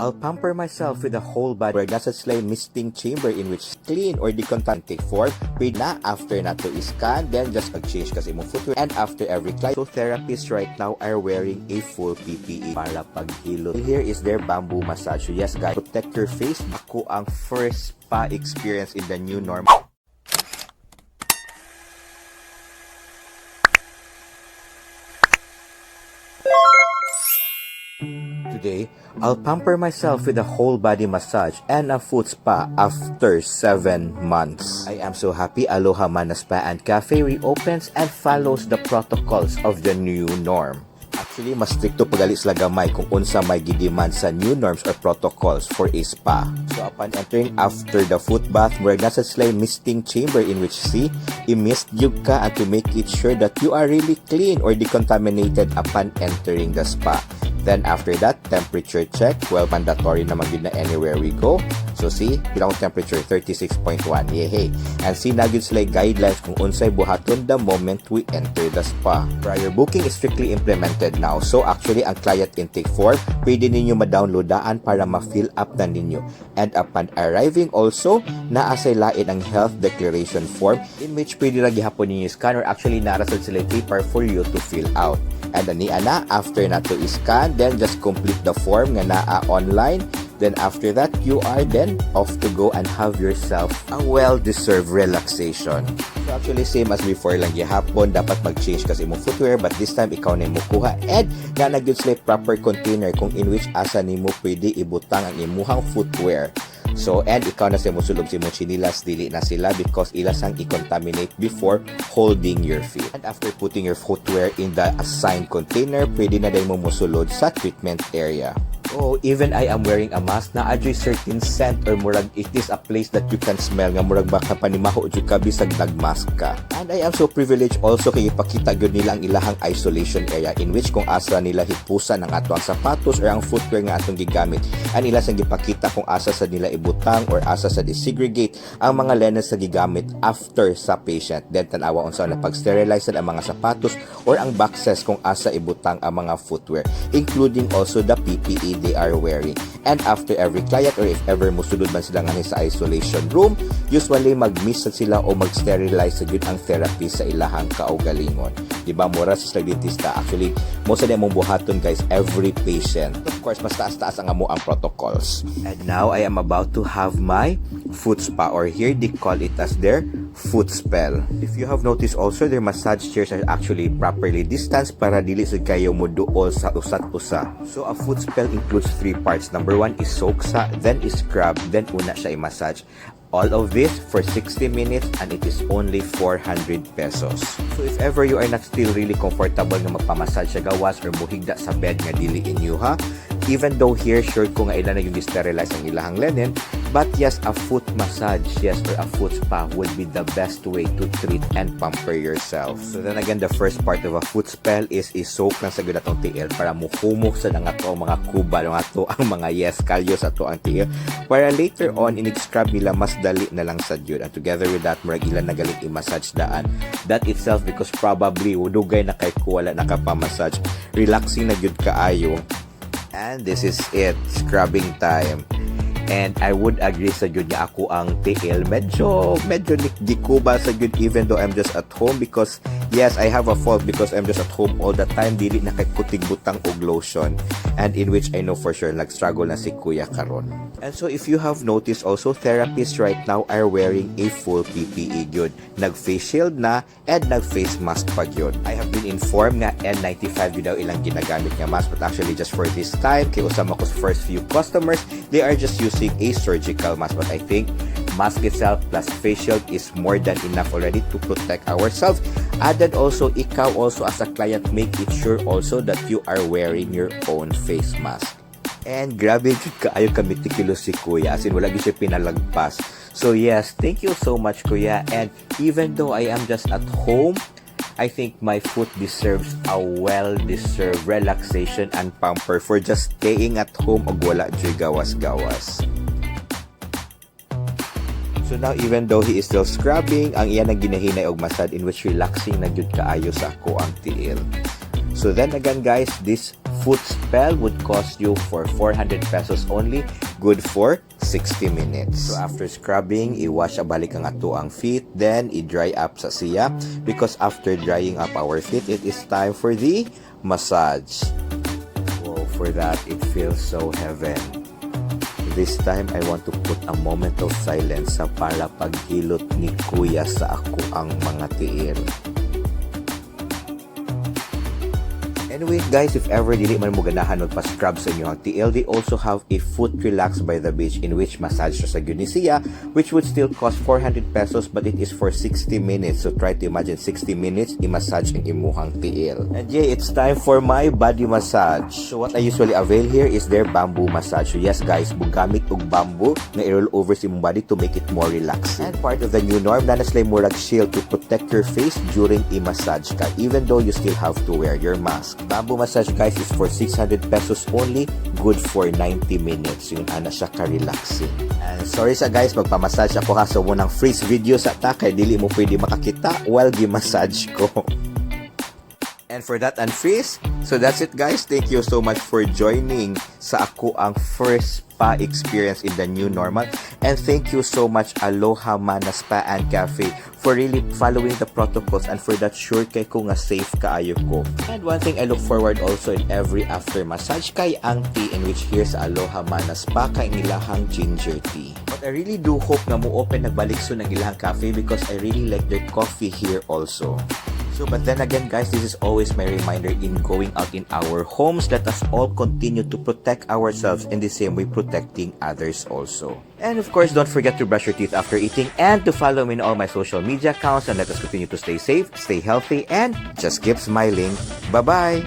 I'll pamper myself with a whole body where nasa sila yung misting chamber in which clean or decontaminate form. Pwede na after na to scan, then just mag-change kasi imong footwear. And after every client, so therapists right now are wearing a full PPE para paghilot. Here is their bamboo massage. So yes, guys, protect your face. Ako ang first spa experience in the new norm. Today, I'll pamper myself with a whole body massage and a foot spa after 7 months. I am so happy Aloha Mana Spa and Cafe reopens and follows the protocols of the new norm. Actually, mas strikto pagali sila gamay kung unsa may gi-demand sa new norms or protocols for a spa. So upon entering after the foot bath, murag nasa sila yung misting chamber in which, see, i-mist gyud ka and to make it sure that you are really clean or decontaminated upon entering the spa. Then after that, temperature check. Well, mandatory naman gyud na anywhere we go. So see, pila akong temperature? 36.1. Yehey. And see na gyud sila guidelines kung unsay buhaton the moment we enter the spa. Prior booking is strictly implemented now. So actually, ang client intake form, pwede ninyo ma-download daan para ma-fill up na ninyo. And upon arriving also, naa say lain ang health declaration form in which pwede ra gihapon ninyo scan or actually naa ra sad sila paper for you to fill out. And ani ana, after na to scan, then just complete the form nga naa online. Then after that, you are then off to go and have yourself a well-deserved relaxation. So actually, same as before lang gihapon, dapat mag-change kasi imong footwear, but this time ikaw na mo kuha and nga na gyud sila proper container kung in which asa nimo pwede ibutang ang imuhang footwear. So, and ikaw na sa musulob sa imong chinilas, dili na sila because ila sang i-contaminate before holding your feet. And after putting your footwear in the assigned container, pwede na din mo musulod sa treatment area. Oh, even I am wearing a mask na adyo'y certain scent or murag it is a place that you can smell nga murag baka panimaho jud ka bisag nagmask ka. And I am so privileged also kay ipakita gyud nila ang ilahang isolation area in which kung asa nila hipusan ang ato ang sapatos or ang footwear nga atong gigamit. And ila sang gipakita kung asa sa nila ibutang or asa sa disegregate ang mga linens sa gigamit after sa patient. Then tan-awa unsa na pag-sterilize ang mga sapatos or ang boxes kung asa ibutang ang mga footwear, including also the PPE they are wearing. And after every client or if ever musulod man sila nga sa isolation room, usually mag-mist sila o mag-sterilize sa gyud ang therapy sa ilahang kaugalingon. Di ba? Mura sa sila dentista. Actually, mo sa mong buhaton, guys, every patient. Of course, mas taas-taas ang amo ang protocols. And now, I am about to have my foot spa, or here they call it as their foot spell. If you have noticed also, their massage chairs are actually properly distanced para dili sa kayo mo duol sa usat usa. So a foot spell includes three parts. Number one is soak sa, then is scrub, then una siya i-massage. All of this for 60 minutes and it is only 400 pesos. So if ever you are not still really comfortable nga magpamassage sa gawas or muhigda sa bed nga dili inyo ha, even though here sure ko nga ila na yung sterilize ang ilahang linen, but yes, a foot massage, yes, or a foot spa would be the best way to treat and pamper yourself. So then again, the first part of a foot spell is i-soak lang sa atong tiil para muhumok sa nga ato ang mga kubal, ang ato ang mga, yes, kalyo sa ato ang tiil. Para later on, inig-scrub nila, mas dali na lang sa jud. And together with that, murag ilan na galing i-massage daan. That itself, because probably dugay na kay ko wala nakapamassage. Relaxing na gyud kaayo. And this is it, scrubbing time. And I would agree sa jud nga ako ang tiil medyo gikuba sa jud even though I'm just at home because, yes, I have a fault because I'm just at home all the time, dili na kay kutig butang og lotion and in which I know for sure nag-struggle na si kuya karon. And so if you have noticed also, therapists right now are wearing a full PPE gyud. Nag-face shield na and nag-face mask pa gyud. I have been informed nga N95 gyud daw ilang ginagamit nga mask, but actually just for this time kay usa man ko sa first few customers, they are just using a surgical mask, but I think mask itself plus face shield is more than enough already to protect ourselves. Added also, ikaw also as a client, make it sure also that you are wearing your own face mask. And grabe jud kaayo ka meticulous si kuya. As in, wala gyud siya pinalagpas. So yes, thank you so much, kuya. And even though I am just at home, I think my foot deserves a well-deserved relaxation and pamper for just staying at home og wala juy gawas-gawas. So now, even though he is still scrubbing, ang iya nang ginahinay og massage in which relaxing na gyud kaayo sa ako ang tiil. So then again, guys, this Foot spell would cost you for ₱400 only, good for 60 minutes. So after scrubbing, i-wash balik ang atoang feet, then i-dry up sa siya because after drying up our feet, it is time for the massage. Wow, for that, it feels so heaven. This time, I want to put a moment of silence sa para paghilot ni Kuya sa akoang mga tiil. Anyway, guys, if ever dili man mo ganahan magpa-scrub sa inyong tiil, they also have a foot relax by the beach in which massage sa gyud ni siya, which would still cost ₱400, but it is for 60 minutes. So try to imagine 60 minutes i-massage ang imuhang tiil. And yeah, it's time for my body massage. So what I usually avail here is their bamboo massage. So yes, guys, gamit og bamboo na i-roll over sa imong body to make it more relaxing. And part of the new norm, naa na sila murag shield to protect your face during i-massage ka, even though you still have to wear your mask. Bamboo massage, guys, is for ₱600 only, good for 90 minutes. Yun ana siya ka-relaxing. And sorry sa guys, magpamassage ako ha. So munang freeze video sa ta kay dili mo pwede makakita while gi-massage ko. And for that unfreeze, so that's it, guys. Thank you so much for joining sa akoang first spa experience in the new normal. And thank you so much, Aloha Mana Spa and Cafe, for really following the protocols and for that sure kay ko nga safe kaayo ko. And one thing I look forward also in every after massage kay ang tea, in which here sa Aloha Mana Spa kay ilahang ginger tea. But I really do hope nga mo open nagbalik soon ang ilahang cafe because I really like their coffee here also. So, but then again, guys, this is always my reminder in going out in our homes. Let us all continue to protect ourselves in the same way protecting others also. And of course, don't forget to brush your teeth after eating and to follow me in all my social media accounts. And let us continue to stay safe, stay healthy, and just keep smiling. Bye bye.